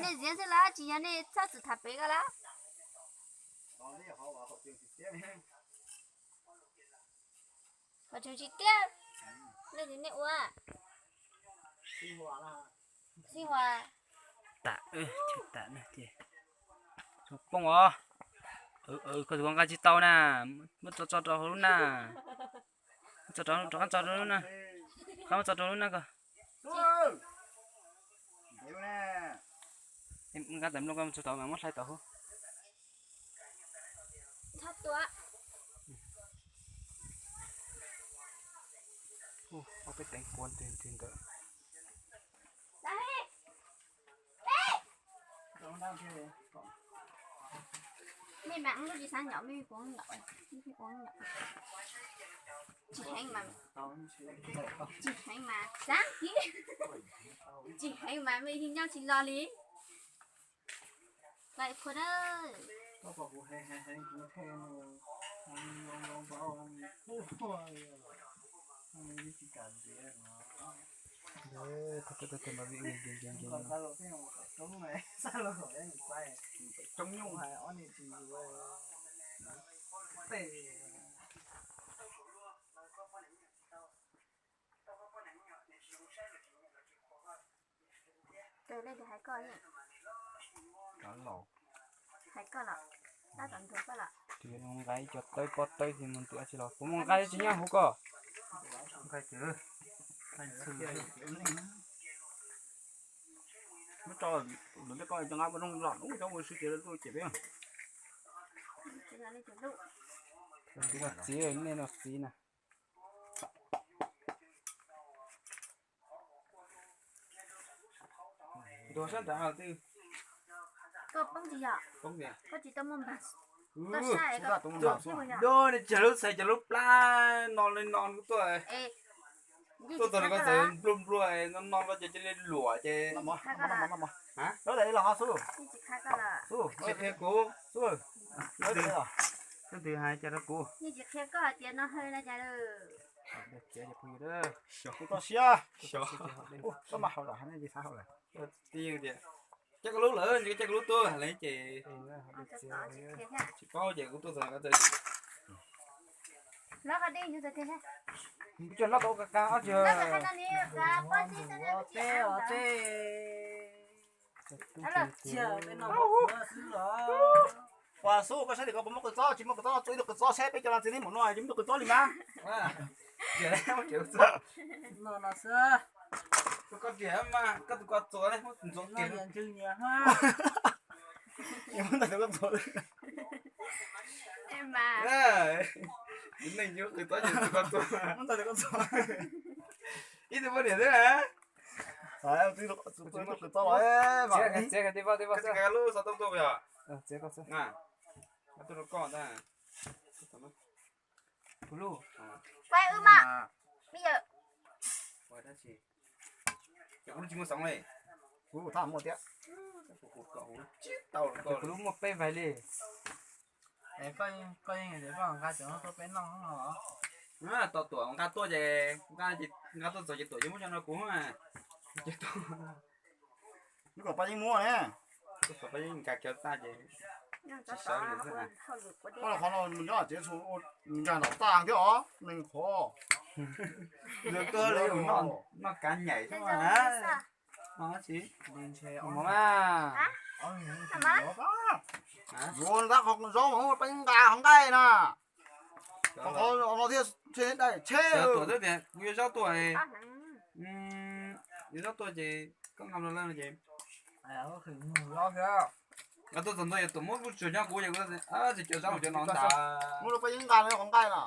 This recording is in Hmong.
Nej ziab xwb los tsis yog nej txhob txwm tham pem ko lawm. Qhov tseem tsis tiag, nej tiv nej ua. Xib hua. Tam, tam na ces. Poob os. Koj tus nqa tsis tau na. Muab tso tso rau hauv lub na. Muab tso rau, rov qab tso rau lub na. Qab muab tso rau lub na koj. Nqa tawm nplooj koj tso tau mas muab hlais tau hub. Ob peb teev kua ntws ntws ntawd. Mej mas lub tsis xav nyom mej puas nyom, tsis heev mas, tsis heev mas, tsis heev mas mej yeej nyob tsis los li. Lais phua na. Coob nyuj. Tus leej twg hais koj? Hais koj los, tab tom nrog koj los. Nqa ib co tawb pob tawb xwb mus twm dab tsi los kuv mus nqa tsis nyob hauv koj. Muab tso lawm, koj nqa paj nrooj los ub, cov ua sib ces lawv tuaj cem peb. Txiv, nej no txiv na. Ntuag sab nrad twb. Koj poob tsis yog? Poob tiag. Koj tsis tau muaj npag. Koj sab es koj, do ne, cog lub xaiv cog lub plab no li no kuv tuaj. Tuaj txog koj txawm nplua nplua no no koj ces cia li luam ces. Lawv los ho xub, tsis qhia kuv xub. Leej twg hais cas rau kuv? Yeej tsis qhia koj hais tias no hais no cas. Kuv toj siab. Koj mas haus lawm, nej tsis xav haus lawm. Tias coj koj lub lawm, coj koj lub tuaj hais li ces tsis paub ces kuv tuaj txog. Coj lub tau ka ka ob tsi. Ua xub, koj saib tias koj puas muaj qws txob, tsis muaj qws txob txua ib tug qws txob saib peb cov no txiv neej maum no tsis muaj qws txob li mas. Koj riam mas koj tus ko txuas ne, muab ntxuav kiag. Muab ntawm tus ko txuas. Neeg yuav qws txob ces tus ko txuas. Muab ntawm tus ko txuas. Ib tug poj niam xwb na. Txiav txiav txiav txiav txiav lub xov tooj tuaj yog. Txiav koj xwb. Tuaj rau koj ntag. Kuv lub. Pab wb mas. Me yawm. Ces kuv lub tsis muaj xoov li. Kuv thaj muaj thiab. Kuv lub muaj peb vais li. Koj yeej tias koj nqa cov no tuaj peb noj no. Tau tuam nqa tuaj ces nqa tuaj txog ces tuam ces muab cov no kuv. Ces tuam. Lub kom pab yeej muaj ne. Lub kom pab yeej nqa cov tag ces tsis sawv li xwb. Qhov no nws nyob tsev, nws nkag nram tag thiab os, neeg qhov. Yog koj li noj kav nyaim xwb mas. Noj dab tsi? Mus mas. Yuav ntab qhov zaub mas pab yeej nqa qhov nqaij na. Qhov no thiaj tsheb dai tsheb. Tuam xwb tias kuv yuav zaub tuaj. Yuav zaub tuaj ces koj nqa los lawm ces. Nqa tuaj txog ntua ces tuam muab lub tsuag nyob kuv ces kuv tsis cov zaub cov no ntag. Muab lub pab yeej nqa qhov nqaij na.